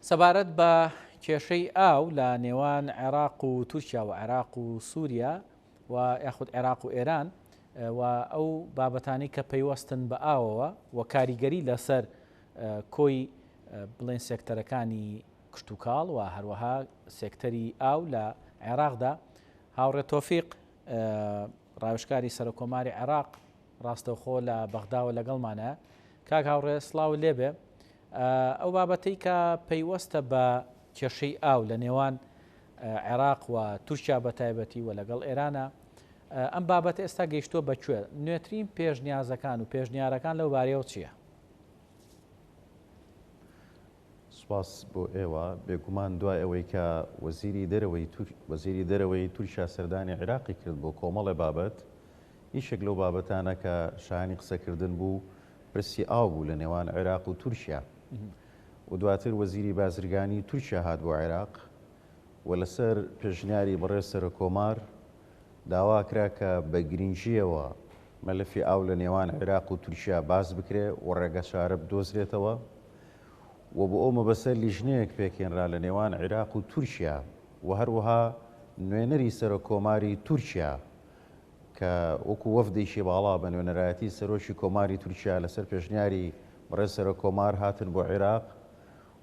سەبارەت بە کێشەی ئاو لە نێوان عێراق و تورکیا و عێراق و سووریا و یاخود عێراق و ئێران و ئەو بابەتانەی کە پەیوەستن بە ئاوەوە و کاریگەری لەسەر کۆی بڵێن سێکتەرەکانی کشتوکاڵ و هەروەها سێکتەری ئاو لە عێراقدا هاوڕێ تۆفیق ڕاوێژکاری سەرۆککۆماری عێراق ڕاستەوخۆ لە بەغداوە لەگەڵمانە. کاک هاوڕێ سڵاوت لێبێ. ئەو بابەتەی کە پەیوەستە بە کێشەی ئاو لە نێوان عێراق و تورکیا بە تایبەتی و لەگەڵ ئێرانە ئەم بابەتە ئێستا گەیشتووە بە کوێ؟ نوێترین پێشنیازەکان و پێشنیارەکان لەو بارەیەوە چییە؟ سوپاس بۆ ئێوە. بێگومان دوای ئەوەی کە وەزیری دەرەوەی وەزیری دەرەوەی تورکیا سەردانی عێراقی کرد بۆ کۆمەڵێ بابەت، یەکێک لەو بابەتانە کە شایانی قسەکردن بوو پرسی ئاو بوو لە نێوان عێراق و تورکیا و دواتر وەزیری بازرگانی تورکیا هات بۆ عێراق و لەسەر پێشنیاری بەڕێز سەرۆککۆمار داوا کرا کە بە گرنگییەوە مەلەفی ئاو لە نێوان عێراق و تورکیا باس بکرێ و ڕێگەچارە بدۆزرێتەوە و بۆ ئەو مەبەستە لیژنەیەک پێکهێنرا لە نێوان عێراق و تورکیا و هەروەها نوێنەری سەرۆک کۆماری تورکیا کە وەکو وەفدێکی باڵا بە نوێنەرایەتی سەرۆکی کۆماری تورکیا لەسەر پێشنیاری بەڕێز سەرۆک کۆمار هاتن بۆ عێراق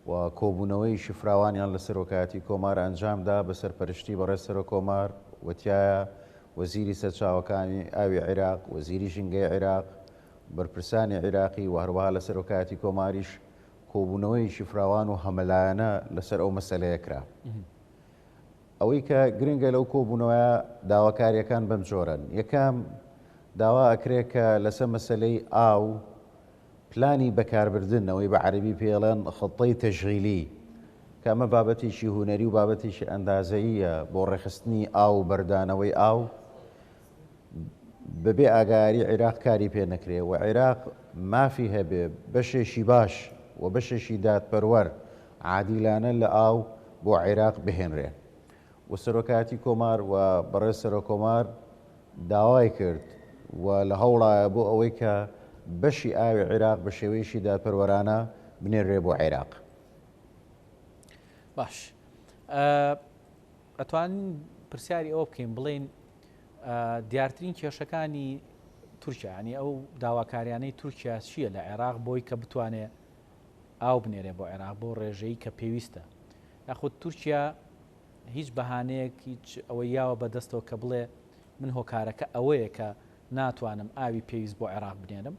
و کۆبوونەوەیەکی فراوانیان لە سەرۆکایەتی کۆمار ئەنجامدا بە سەرپەرشتی بەڕێز سەرۆک کۆمار و تیایا وەزیری سەرچاوەکانی ئاوی عێراق، وەزیری ژینگەی عێراق، بەرپرسانی عیراقی و هەروەها لە سەرۆکایەتی کۆماریش کۆبوونەوەیەکی فراوان و هەمەلایەنە لەسەر ئەو مەسەلەیە کرا. ئەوەی کە گرنگە لەو کۆبوونەوەیە داواکارییەکان بەم جۆرەن، یەکەم، داوا ئەکرێ کە لەسەر مەسەلەی ئاو پلانی بەکاربردن، ئەوەی بە عەرەبی پێی ئەڵێن خطەی تەشغیلی، کە ئەمە بابەتێکی هونەری و بابەتێکی ئەندازەییە بۆ ڕێکخستنی ئاو و بەردانەوەی ئاو، بەبێ ئاگایاری عیراق کاری پێ نەکرێ و عیراق مافی هەبێ بەشێکی باش و بەشێکی دادپەروەر عادیلانە لە ئاو بۆ عیراق بهێنرێ و سەرۆکایەتی کۆمار و بەڕێز سەرۆکۆمار داوای کرد و لە هەوڵایە بۆ ئەوەی کە بەشی ئاوی عیراق بە شێوەیەکی دادپەروەرانە بنێررێ بۆ عیراق. باش ئەتوانین پرسیاری ئەوە بکەین بڵێین دیارترین کێشەکانی تورکیا ینی ئەو داواکاریانەی تورکیا چییە لە عێراق بۆی کە بتوانێ ئاو بنێرێ بۆ عێراق بۆ ڕێژەی کە پێویستە یاخود تورکیا هیچ بەهانەیەک هیچ ئەوە یاوە بەدەستەوە کە بڵێ من هۆکارەکە ئەوەیە کە ناتوانم ئاوی پێویست بۆ عێراق بنێرم.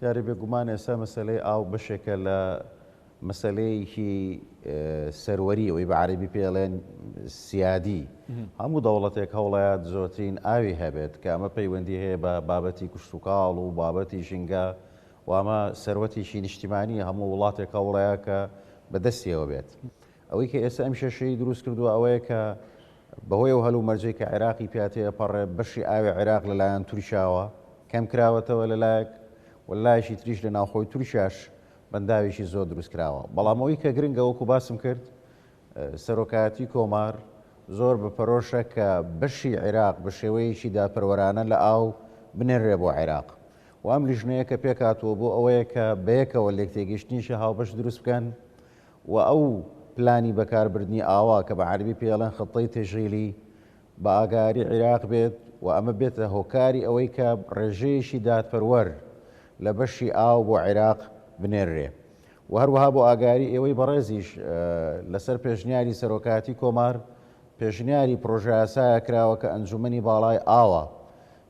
دیارە بێگومان ئێستا مەسەلەی ئاو بەشێکە لە مەسەلەیەکی سەروەری ئەوەی بە عەرەبی پێ ئەڵێن سیادی هەموو دەوڵەتێک هەوڵەیات زۆرترین ئاوی هەبێت کە ئەمە پەیوەندی هەیە بە بابەتی کشتوکاڵ و بابەتی ژینگە و ئەمە سەروەتێکی نیشتیمانی هەموو وڵاتێک هەوڵەیە کە بەدەستیەوە بێت. ئەوەی کە ئێستا ئەم کێشەی دروست کردووە ئەوەیە کە بەهۆی ئەو هەلومەرجەی کە عێراقی پیا تێئەپەڕێ بەشی ئاوی عێراق لەلایەن تورکیاوە کەم کراوەتەوە لەلایەک و لەلایەکی تریش لە ناوخۆی تورکیاش بەنداوێکی زۆر دروست کراوە بەڵام ئەوەی کە گرنگە وەکو باسم کرد سەرۆکایەتی کۆمار زۆر بە پەرۆشە کە بەشی عێراق بە شێوەیەکی دادپەروەرانە لە ئاو بنێررێ بۆ عێراق و ئەم لیژنەیە کە پێکهاتووە بۆ ئەوەیە کە بەیەکەوە لێکتێگەیشتنێکی هاوبەش دروست بکەن و ئەو پلانی بەکاربردنی ئاوە کە بە عەرەبی پێی ئەڵێن خطەی تشغیلی بە ئاگاری عیراق بێت و ئەمە بێتە هۆکاری ئەوەی کە ڕێژەیەکی دادپەروەر لە بەشی ئاو بۆ عیراق بنێررێ و هەروەها بۆ ئاگاری ئێوەی بەڕێزیش لەسەر پێشنیاری سەرۆکایەتی کۆمار پێشنیاری پڕۆژەیاسایە کراوە کە ئەنجومەنی باڵای ئاوە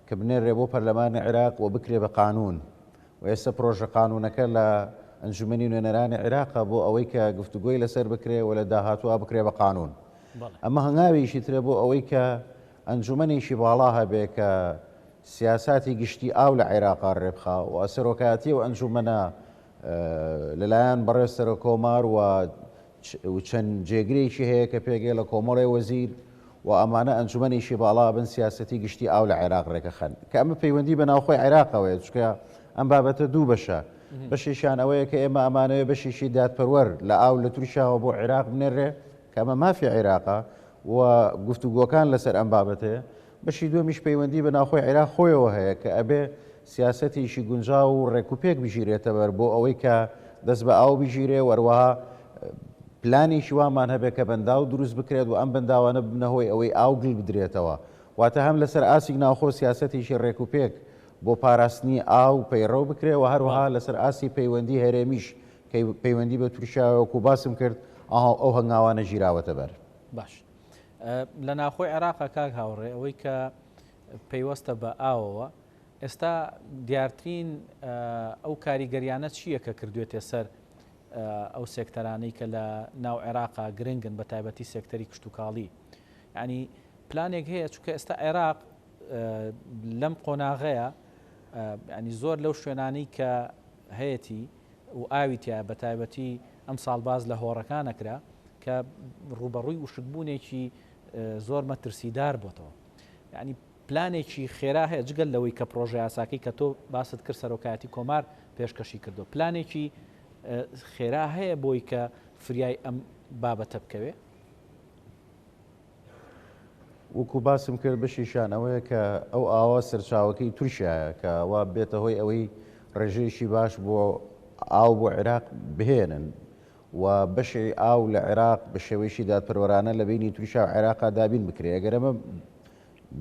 کە بنێررێ بۆ پەرلەمانی عیراق و بکرێ بە قانوون و ئێستا پرۆژە قانوونەکە لە ئەنجومەنی نوێنەرانی عیراقە بۆ ئەوەی کە گفتوگۆی لەسەر بکرێ و لە داهاتووا بکرێ بە قانوون. ئەمە هەنگاوێکی ترە بۆ ئەوەی کە ئەنجومەنێکی باڵا هەبێ کە سیاساتی گشتی ئاو لە عێراقا ڕێبخا و سەرۆکایەتی ئەو ئەنجومەنە لەلایەن بەڕێز سەرۆککۆمار و و چەند جێگرێکی هەیە کە پێکێ لە کۆمەڵێ وەزیر و ئەمانە ئەنجومەنێکی باڵا بن سیاسەتی گشتی ئاو لە عێراق ڕێکەخەن کە ئەمە پەیوەندی بە ناوخۆی عێراقەوەیە چونکە ئەم بابەتە دوو بەشە بەشێکیان ئەوەیە کە ئێمە ئەمانەوێ بەشێکی دادپەروەر لە ئاو لە تورکیاوە بۆ عێراق بنێرێ کە ئەمە مافی عێراقە و گفتوگۆکان لەسەر ئەم بابەتەیە بەشی دووەمیش پەیوەندی بە ناوخۆی عێراق خۆیەوە هەیە کە ئەبێ سیاسەتێکی گونجاو و ڕێکوپێک بگیرێتەبەر بۆ ئەوەی کە دەست بە ئاو بگیرێ و هەروەها پلانێکی وامان هەبێ کە بەنداو دروست بکرێت و ئەم بەنداوانە ببنە هۆی ئەوەی ئاو گل بدرێتەوە. واتە هەم لەسەر ئاستی ناوخۆ سیاسەتێکی ڕێکوپێک بۆ پاراستنی ئاو پەیڕەو بکرێ و هەروەها لەسەر ئاستی پەیوەندی هەرێمیش کە پەیوەندی بە تورکیاوە وەکو باسم کرد ئەو هەنگاوانە گیراوەتە بەر. باش لە ناوخۆی عێراقا کاک هاوڕێ ئەوەی کە پەیوەستە بە ئاوەوە ئێستا دیارترین ئەو کاریگەریانە چییە کە کردوێتێ سەر ئەو سێکتەرانەی کە لە ناو عێراقا گرنگن بە تایبەتی سێکتەری کشتتوکاڵی ینی پلانێک هەیە چونکە ئێستا عێراق لەم قۆناغەیە ینی زۆر لەو شوێنانەی کە هەیەی و ئاوی تیا بە تایبەتی ئەم ساڵ باز لە هۆڕەکانە کرا کە ڕوبەڕووی وشکبوونێکی زۆر مەترسیدار بۆتەوە ینی پلانێکی خێرا هەیە جگەل لەوەی کە پرۆژە یاساکەی کە تۆ باست کرد سەرۆکایەتی کۆمار پێشکەشی کردو پلانێکی خێرا هەیە بۆی کە فریای ئەم بابەتە بکەوێ؟ وەکو باسم کرد بەشێکیان ئەوەیە کە ئەو ئاوە سەرچاوەکەی تورکیایە کە وا بێتە هۆی ئەوەی ڕێژەیەکی باش بۆ ئاو بۆ عێراق بهێنن و بەشی ئاو لە عێراق بە شێوەیەکی دادپەروەرانە لە بینی تورکیا و عێراقا دابین بکرێ ئەگەر ئەمە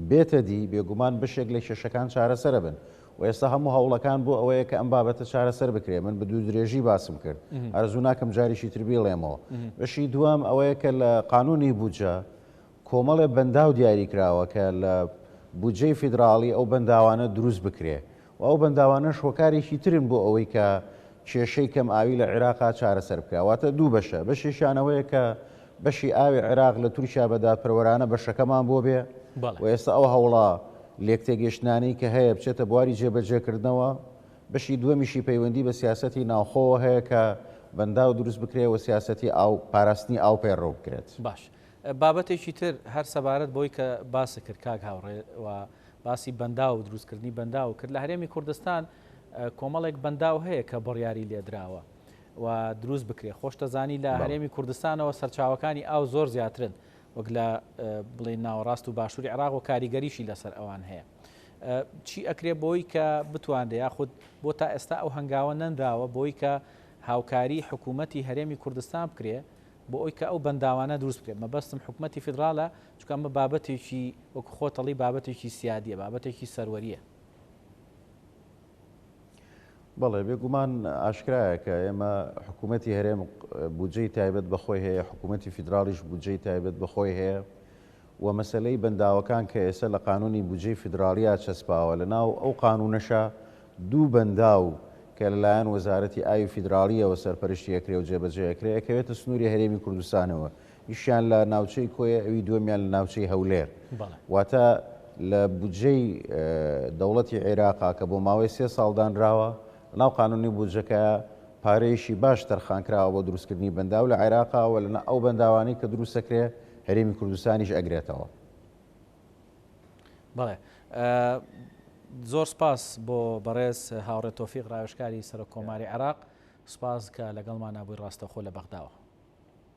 بێتە دی بێگومان بەشێک لە کێشەکان چارەسەرە بن و ئێستا هەموو هەوڵەکان بۆ ئەوەیە کە ئەم بابەتە چارەسەر بکرێ من بە دوو درێژی باسم کرد ئارەزوو ناکەم جارێکی تر بیڵێمەوە بەشی دووەم ئەوەیە کە لە قانونی بودجە کۆمەڵێ بەنداو دیاری کراوە کە لە بودجەی فیدراڵی ئەو بەنداوانە دروست بکرێ و ئەو بەنداوانەش هۆکارێکی ترن بۆ ئەوەی کە کێشەی کەم ئاوی لە عێراقا چارەسەر بکا. واتە دوو بەشە، بەشێکیان ئەوەیە کە بەشی ئاوی عێراق لە تورکیا بە دادپەروەرانە بەشەکەمان بۆ بێ و ئێستا ئەو هەوڵە لێکتێگەیشتنانەی کە هەیە بچێتە بواری جێبەجێکردنەوە، بەشی دووەمیشی پەیوەندی بە سیاسەتی ناوخۆوە هەیە کە بەنداو دروست بکرێ و سیاسەتی ئاو پاراستنی ئاو پەیڕەو بکرێت. باش بابەتێکی تر هەر سەبارەت بەوەی کە باست کرد کاک هاوڕێ و باسی بەنداو و دروستکردنی بەنداو کرد لە هەرێمی کوردستان کۆمەڵێک بەنداو هەیە کە بڕیاری لێدراوە و دروست بکرێت خۆشتەزانی لە هەرێمی کوردستانەوە سەرچاوەکانی ئاو زۆر زیاترن وەک لە بڵێن ناوەڕاست و باشووری عراق و کاریگەریشی لەسەر ئەوان هەیە چی ئەکرێ بۆی کە بتوانرێ یاخود بۆ تا ئێستا ئەو هەنگاوە نەنراوە بۆی کە هاوکاری حکوومەتی هەرێمی کوردستان بکرێ بۆ ئەوی کە ئەو بەنداوانە دروست بکرێت مەبەستم حکوومەتی فیدراڵە چونکە ئەمە بابەتێکی وەکو خۆت ئەڵێی بابەتێکی سیادیە بابەتێکی سەروەریە. بەڵێ بێگومان ئاشکرایە کە ئێمە حکوومەتی هەرێم بودجەی تایبەت بە خۆی هەیە حکوومەتی فیدراڵیش بودجەی تایبەت بە خۆی هەیە و مەسەلەی بەنداوەکان کە ئێستا لە قانونی بودجەی فیدراڵیا چەسپاوە لە ناو ئەو قانونەشا دوو بەنداو کە لەلایەن وەزارەتی ئاوی فیدراڵیەوە سەرپەرشتی ئەکرێ و جێبەجێ ئەکرێ ئەکەوێتە سنووری هەرێمی کوردستانەوە یشیان لە ناوچەی کۆیە ئەوی دووەمیان لە ناوچەی هەولێر واتە لە بودجەی دەوڵەتی عێراقا کە بۆ ماوەی سێ ساڵ دانراوە لەناو قانونی بودجەکە پارەیەکی باش تەرخانکراوە بۆ دروستکردنی بەنداو لە عێراقا و لە ئەو بەنداوانەی کە دروستەکرێ هەرێمی کوردستانیش ئەگرێتەوە. بەڵێ زۆر سپاس بۆ بەڕێز هاوڕێ تۆفیق ڕاوێژکاری سەرۆک کۆماری عێراق سپاس کە لەگەڵمانابووی ڕاستەخۆ لە بەغداوە.